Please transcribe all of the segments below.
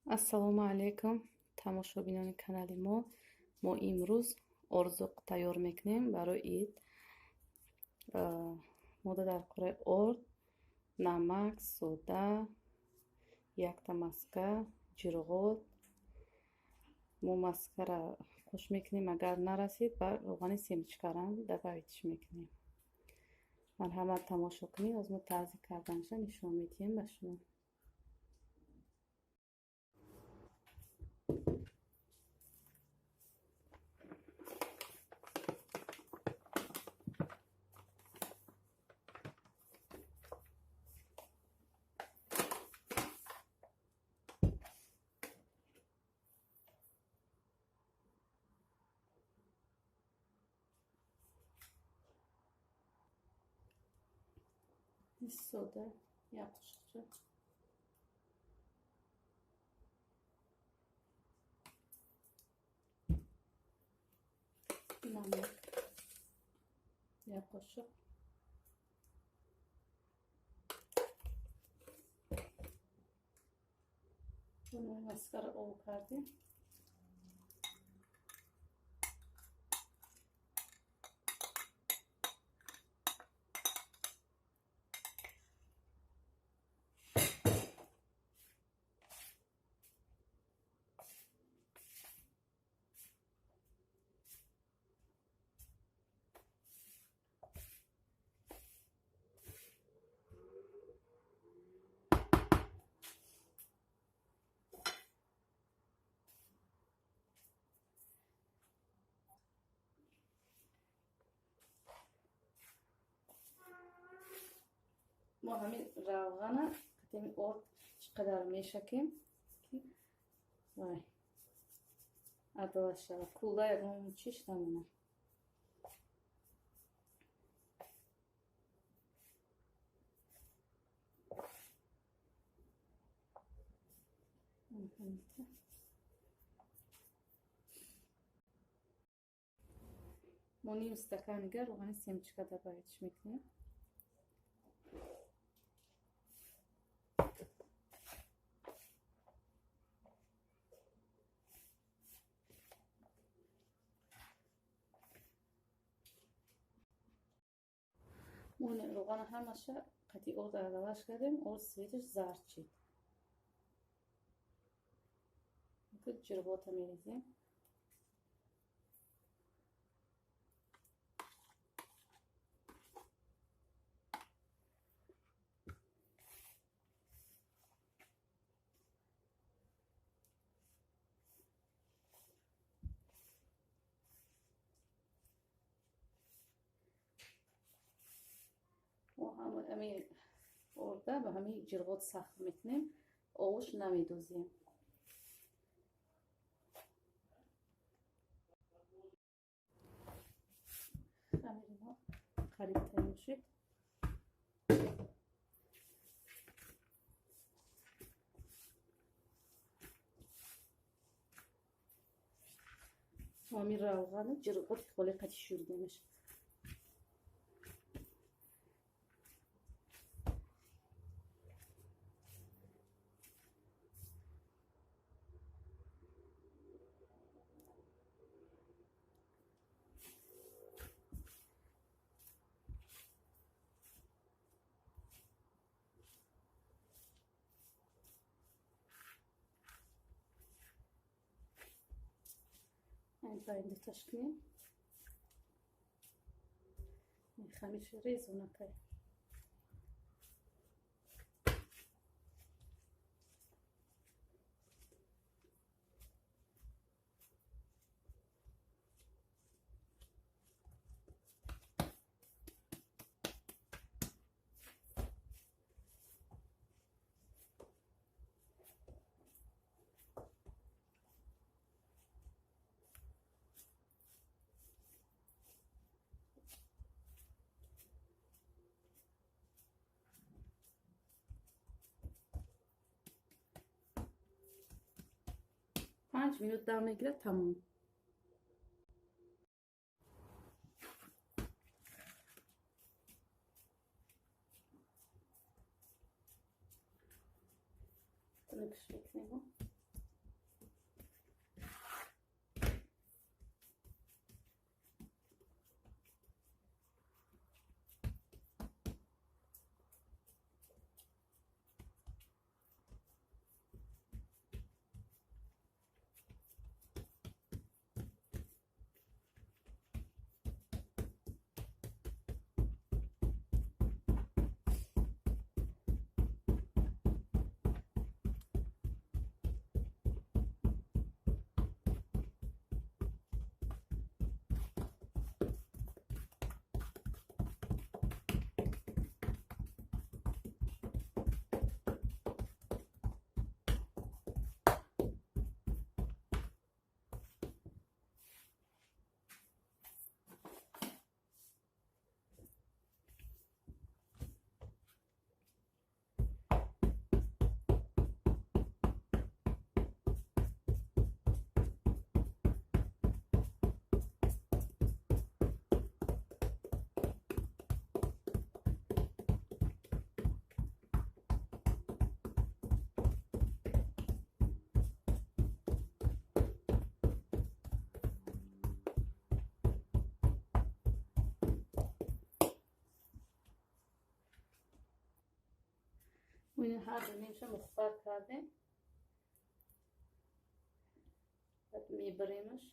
Ассалому алайкум, тамошобинони канали мо. Мо имрӯз орзуқ тайёр мекунем барои ид. Мода дар кораи орд, намак, сода, якта маска, ҷирғот. Мо маскара қӯш мекунем, агар нарасид, ба равғани семечкарам добавитьш мекунем. Марҳамат, тамошо кунед, аз мо тарзи карданша нишон медиҳем ба шумо. Сода як қошуқча, намак як қошуқ, маскара об кардем. Мо ҳамин равғана қатеми орд чӣ қадар мешакем, ки вай адолат шавад, кулла ягон чиш намонад. Мо ним стакан дигар равғани семечка добавитьш мекунем. Равғана ҳамаша қатъи орд аралаш кардем, орд цветаш зард шид. Ҷирғота мерезем. Ҳами орда ба ҳами ҷирғот сахт мекунем, оғӯш намедозем. Хамири мо қариб тайёр шуд. Ҳами равғану ҷирғоти холи қати шӯридемаш. Дуташ кунем, хамирш резонакай. 5 минут дам мегирад, тамом. Хунукш мекунем. Ҳар ду нимша мухбар кардем, баъд мебаремаш.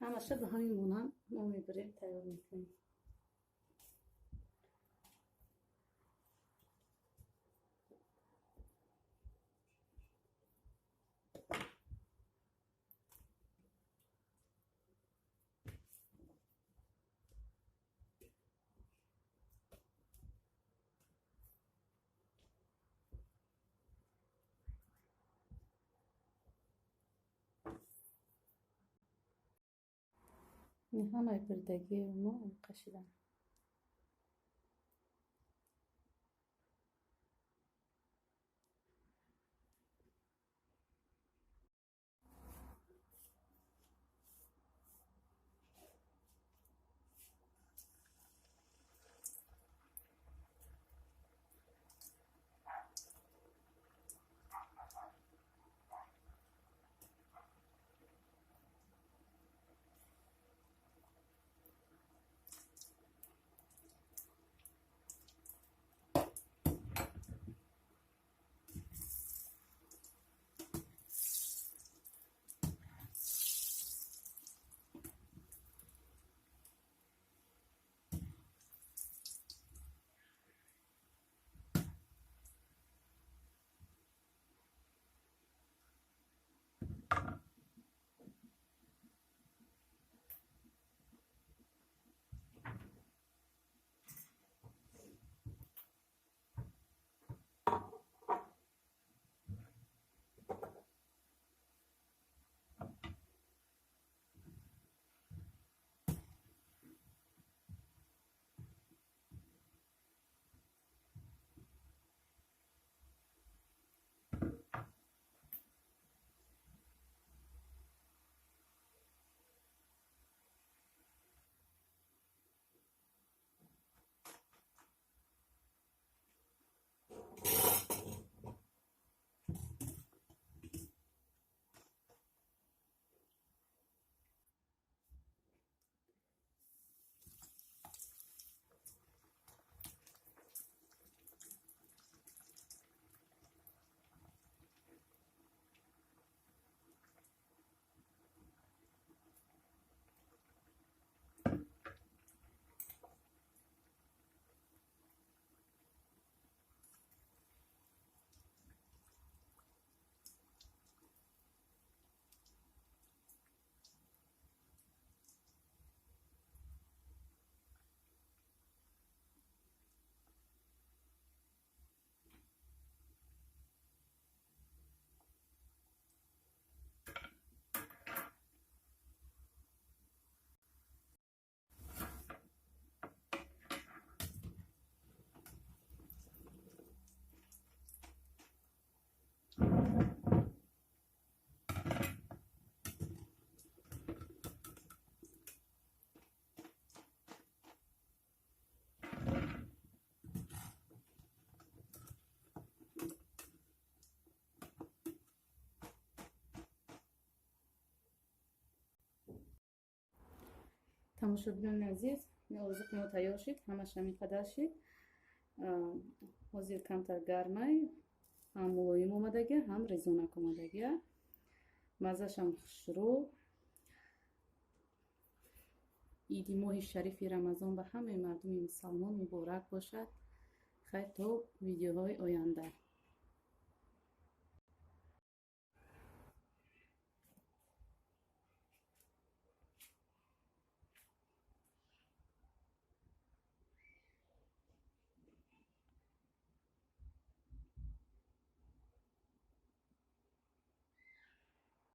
Ҳамаша ба ҳамин монанд мо мебарем, тайёр мекунем. Ҳамаи бирдагии мо кашидан. Тамошобинони азиз, орзуқи мо тайёр шид, ҳамаш ҳамин қадар шид. Ҳозир камтар гармай, ҳам мулоим омадагия, ҳам резонак омадагия. Маззашам хушрӯ. Иди моҳи шарифи Рамазон ба ҳамаи мардуми мусалмон муборак бошад. Хайр, то видеоҳои оянда.